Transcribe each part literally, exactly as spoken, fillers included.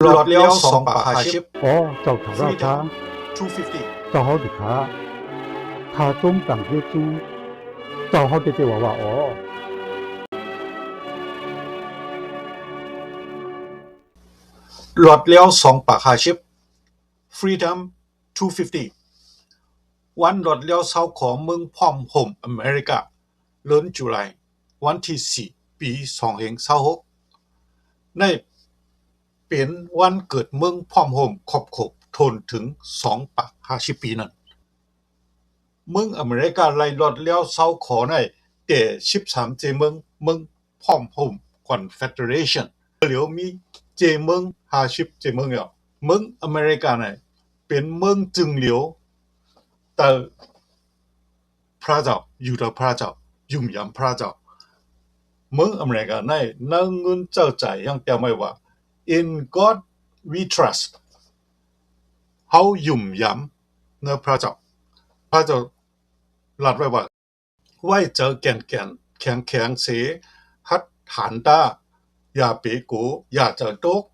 ꞌLọt ꞌlẹo song pác ha síp. Ố, Chảu Thảu ꞌLa ꞌPhạ, Freedom two fifty. Chảu ꞌháu đi khả, khả ꞌcốn tẳng ꞌGiê-ꞌsu Chảu ꞌháu ꞌdệt ꞌva ꞌva ố. ꞌLọt ꞌlẹo song pác ha síp. Freedom two fifty. ꞌVắn ꞌlọt ꞌlẹo sáu khók ꞌmướng ꞌphọm ꞌhôm ꞌA-ꞌme-ꞌli-ca, ꞌlớn July, ꞌvắn thi sí, pi song ꞌhêng sáu hốc. ꞌNáy pên ꞌvắn cớt ꞌmướng ꞌphọm ꞌhôm khóp khốp ꞌthôn thứng song pác ha síp pi ꞌnặn. ꞌMướng ꞌA-ꞌme-ꞌli-ca ꞌlạy ꞌlọt ꞌlẹo sáu khók ꞌnị, ꞌtẹ síp sam ꞌchế ꞌmướng, ꞌmướng ꞌphọm ꞌhôm Confederation. ꞌLẹo ꞌmí ꞌchế ꞌmướng ha síp ꞌchế ꞌmướng ꞌlẹo. ꞌMướng ꞌA-ꞌme-ꞌli-ca ꞌnị pên ꞌmướng ꞌchương ꞌlẹo ꞌtạu ꞌPhạ chảu, ꞌdệt ꞌtạu ꞌPhạ chảu, ꞌdụm dăm ꞌPhạ chảu. ꞌMướng ꞌA-ꞌme-ꞌli-ca ꞌnị ꞌnớ ꞌngớn ꞌchạư chảy ꞌhéng ꞌtẹo ꞌmạy ꞌva, In God we trust. ꞌHáu ꞌdụm dăm ꞌnớ ꞌPhạ chảu. ꞌPhạ chảu ꞌlặt ꞌva, ꞌvạy chaư kẻn kẻn, kheng kheng sia, hắt han ꞌtá, dả pê cô, dả chaư tốc.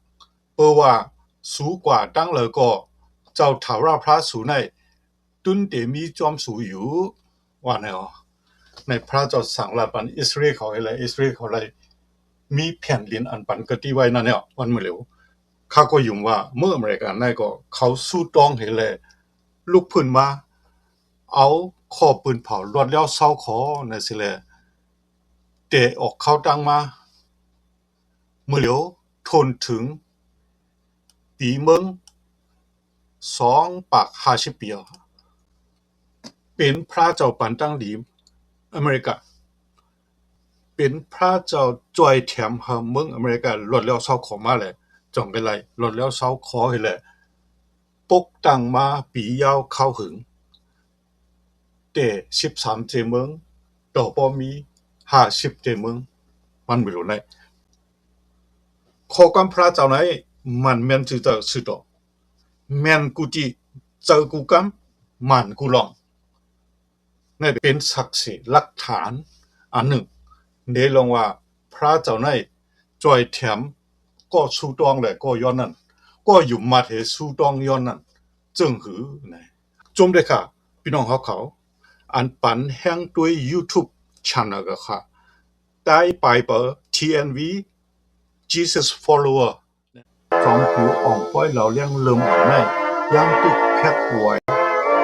ꞌPưa ꞌva sú ꞌquá ꞌtáng đaư ꞌcọ, Chảu Thảu ꞌLa ꞌPhạ sú ꞌnị ꞌtún ꞌtẹ ꞌmí ꞌchóm sú dú, ꞌva ꞌnị. ꞌNị ꞌPhạ chảu sắng ꞌlạ păn ꞌI-ꞌsa-ꞌlê-ꞌlê khảu ꞌlẹo, ꞌI-ꞌsa-ꞌlê-ꞌlê khảu ꞌlẹo ꞌmí phén đin ꞌnặn păn ꞌcọ ꞌtí ꞌvạy ꞌnặn ꞌnị. ꞌVắn ꞌmự ꞌlẹo ꞌkhạ ꞌcọ ꞌdụm ꞌva ꞌmướng ꞌA-ꞌme-ꞌli-ca ꞌnị ꞌcọ ꞌkhảu sú ꞌtóng ꞌhế ꞌlẹo, lốc ꞌphún ꞌmá, au khók ꞌpưn phảu ꞌlọt ꞌlẹo sáu khók ꞌnị sia ꞌlẹo, ꞌtẹ ꞌcọ ꞌkhảu ꞌtáng ꞌmá. ꞌMự ꞌlẹo ꞌthôn thứng pi ꞌmướng song pác ha síp pi, pên ꞌPhạ chảu păn ꞌtáng đi ꞌA-ꞌme-ꞌli-ca, pên ꞌPhạ chảu ꞌchoi thẻm hảư ꞌmướng ꞌA-ꞌme-ꞌli-ca ꞌlọt ꞌlẹo sáu khók ꞌmá ꞌlẹo, chong ꞌcọ ꞌlạy ꞌlọt ꞌlẹo sáu khók ꞌhế ꞌlẹo, pốc ꞌtáng ꞌmá pi ꞌdạu ꞌkhạu hưng, ꞌtẹ síp sam ꞌchế ꞌmướng, ꞌtọ ꞌpọ ꞌmí ha síp ꞌchế ꞌmướng. ꞌVắn ꞌmự ꞌlẹo ꞌnị, khók ꞌquám ꞌPhạ chảu ꞌnị mẳn ꞌmen ꞌchư ꞌchạư ꞌchư ꞌtọ, ꞌmen ꞌcú ꞌchị, ꞌchạư ꞌcú ꞌquám, mẳn ꞌcú lòng. ꞌNị pên sắc sỉ lắc than ăn ꞌnưng, đé ꞌlống ꞌva ꞌPhạ chảu ꞌnị ꞌchoi thẻm ꞌcọ sú ꞌtóng ꞌlẹo ꞌcọ ꞌdọn ꞌnặn, ꞌcọ dụm ꞌmá ꞌhế sú ꞌtóng ꞌdọn ꞌnặn ꞌchương hứ ꞌnị. ꞌChốm đé ꞌkhạ, ꞌpi ꞌnọng ꞌháu khảu ăn păn ꞌhéng ꞌtoi YouTube channel ꞌcọ ꞌkhạ, Tai Bible T N V, Jesus Follower. Chom phi ỏng ꞌpói ꞌlau ꞌliếng ꞌlum ꞌnị, ꞌnhắng tứk phét uối,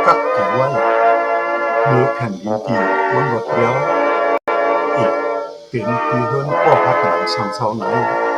cắp kỉ ꞌvạy, ꞌmưa phén đin ꞌcọ ꞌcốn ꞌlọt ꞌlẹo, ꞌnị pên ꞌpi ꞌhướn ꞌcọ hák nẳng săng sau ꞌnị.